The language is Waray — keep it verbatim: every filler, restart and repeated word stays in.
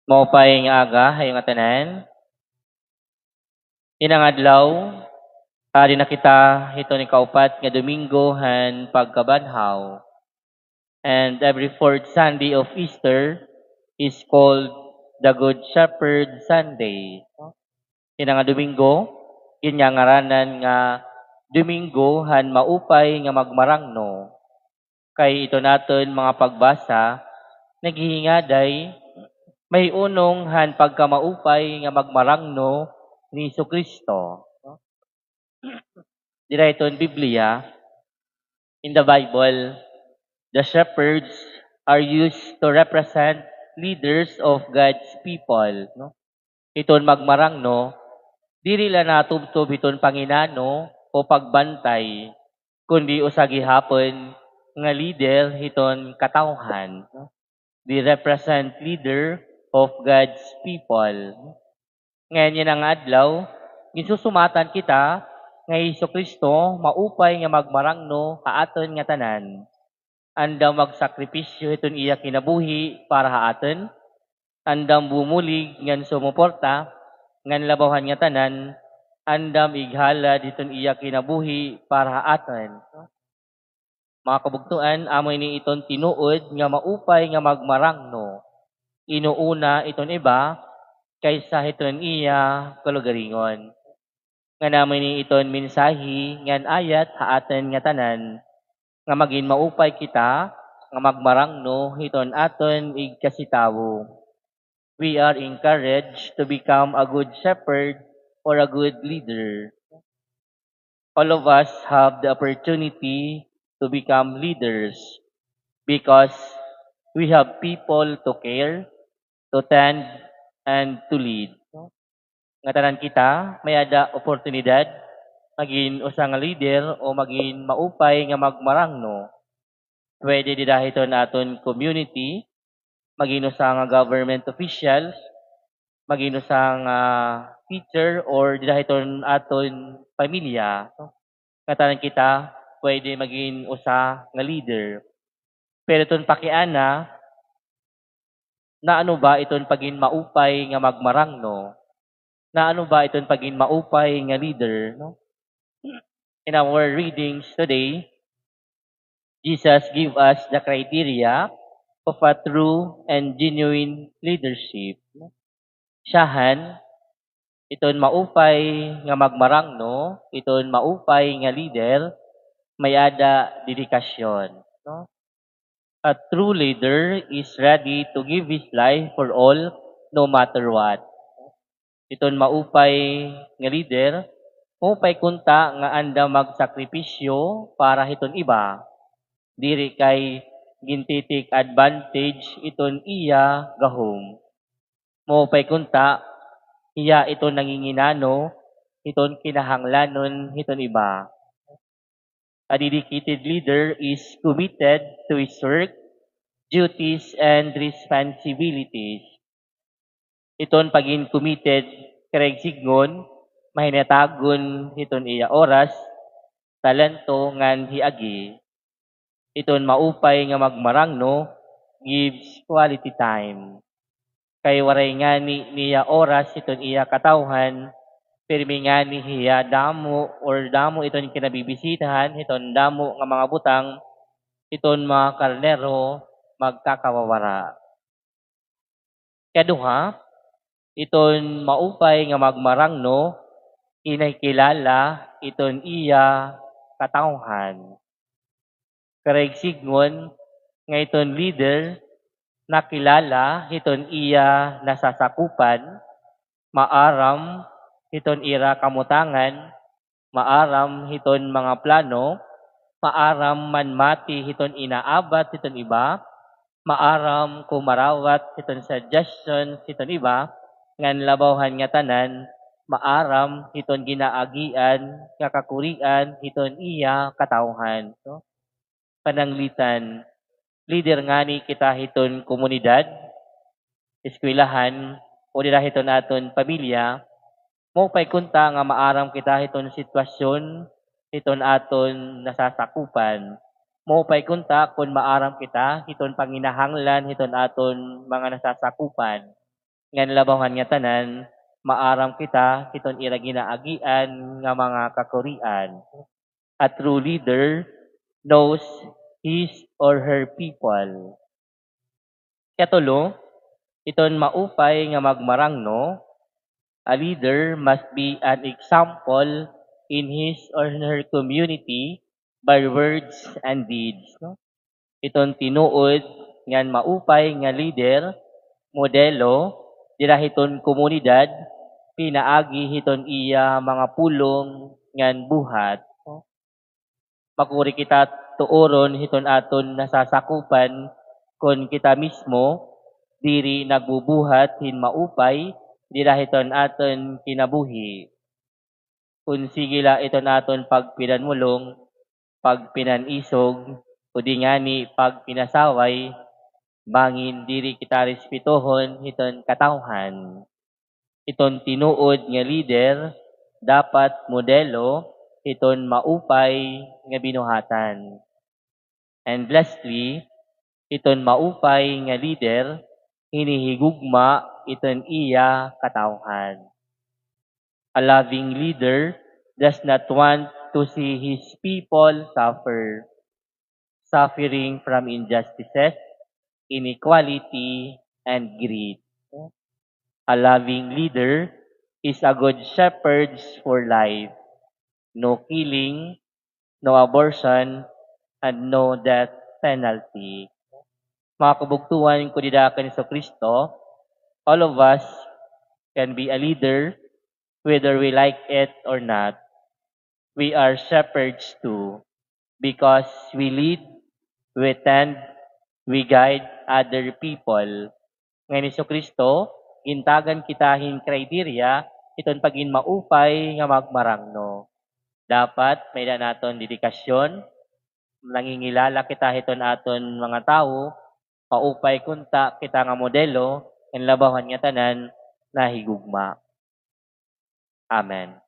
Maupay nga aga ha iyo ngatanan. Ini nga adlaw, adi na kita hiton ikaupat nga Domingo han Pagkabanhaw. And every fourth Sunday of Easter is called the Good Shepherd Sunday. Ini nga Domingo, ginngaranan nga Domingo han Maupay nga Magmarangno. Kay iton aton mga pagbasa, naghihingaday, mahiunong han pagkamaupay nga magmarangno ni Jesu-Cristo. Dida hiton Biblia, in the Bible, the shepherds are used to represent leaders of God's people, no? Hiton magmarangno, diri la natubtob hiton panginano o pagbantay, kundi usa gihapon nga leader hiton katawhan. They represent leader of God's people. Ngan yana nga adlaw, ginsusumatan kita nga hi Jesu-Cristo maupay nga magmarangno ha aton ngatanan. Andam magsakripisyo hiton iya kinabuhi para ha aton, andam bumulig ngan sumuporta, ngan labaw han ngatanan, andam ighalad hiton iya kinabuhi para ha aton. Mga kabugtoan, amo ini iton tinuod nga maupay nga magmarangno. Inuuna iton iba kaysa hiton iya kalugaringon. Ngan amo ini iton mensahe ngan ayat ha aton ngatanan, nga magin maupay kita nga magmarangno hiton aton igkasitawo. We are encouraged to become a good shepherd or a good leader. All of us have the opportunity to become leaders because we have people to care, to tend, and to lead. Ngatanan kita, may-ada oportunidad magin usa nga leader o magin maupay nga magmarangno. Pwede dida hiton aton community, magin usa nga government official, magin usa nga teacher, or dida hiton aton pamilya. Ngatanan kita, pwede magin usa nga leader. Pero iton pakiana, naano ba iton pagin maupay nga magmarangno? Naano ba iton pagin maupay nga leader, no? In our readings today, Jesus give us the criteria of a true and genuine leadership. Syahan, iton maupay nga magmarangno, iton maupay nga leader, may-ada dedikasyon, no? A true leader is ready to give his life for all, no matter what. Iton maupay nga leader, maupay kunta nga andam magsakripisyo para hiton iba. Diri kay gintitake advantage iton iya gahom. Maupay kunta, hiya iton nanginginano hiton kinahanglanon hiton iba. A dedicated leader is committed to his work, duties, and responsibilities. Iton pagin committed, karuyag sidngon, mahinatagon hiton iya oras, talento, ngan hiagi. Iton maupay nga magmarangno gives quality time. Kay waray ngani niya oras hiton iya katawhan, pirmi ngani hiya damo or damo iton kinabibisitahan hiton damo nga mga butang, iton mga karnero magkakawawara. Ikaduha, iton maupay nga magmarangno, kinakilala iton iya katawhan. Karuyag sidngon nga iton leader nakilala hiton iya nasasakupan, maaram hiton ira kamutangan, maaram hiton mga plano, maaram manmati hiton inaabat hiton iba, maaram kumarawat hiton suggestions hiton iba, ngan labaw han ngatanan, maaram hiton ginaagian nga kakurian hiton iya katawhan. So, pananglitan, leader ngani kita hiton komunidad, eskwelahan, o dida hiton aton pamilya, maupay kunta nga maaram kita hiton sitwasyon hiton aton nasasakupan. Maupay kunta kon maaram kita hiton panginahanglan hiton aton mga nasasakupan. ngan labaw han ngatanan, maaram kita hiton ira ginaagian nga mga kakurian. A true leader knows his or her people. Ikatulo, hiton maupay nga magmarangno, a leader must be an example in his or her community by words and deeds, no? Hiton tinuod ngan maupay nga leader, modelo, dira hiton komunidad, pinaagi hiton iya mga pulong ngan buhat, no? Makuri kita tuoron hiton aton nasasakupan kon kita mismo diri nagbubuhat hin maupay dira hiton aton kinabuhi. Kon sige la iton aton pagpinanmulong, pagpinan-isog, o di ngani pagpinasaway, bangin diri kita respetohon hiton katawhan. Iton tinuod nga lider dapat modelo hiton maupay nga binuhatan. And lastly, iton maupay nga lider hinihigugma iton iya katawhan. A loving leader does not want to see his people suffer, suffering from injustices, inequality, and greed. A loving leader is a good shepherd for life. No killing, no abortion, and no death penalty. Mga kabugtuan ko dida kan Jesucristo, all of us can be a leader whether we like it or not. We are shepherds too, because we lead, we tend, we guide other people. Ngan Jesucristo, gintagan kita hin criteria hiton pagin maupay nga magmarangno. Dapat may-ada naton dedikasyon, nangingilala kita hiton aton mga tawo, maupay kunta kita nga modelo, ngan labaw han ngatanan, nahigugma. Amen.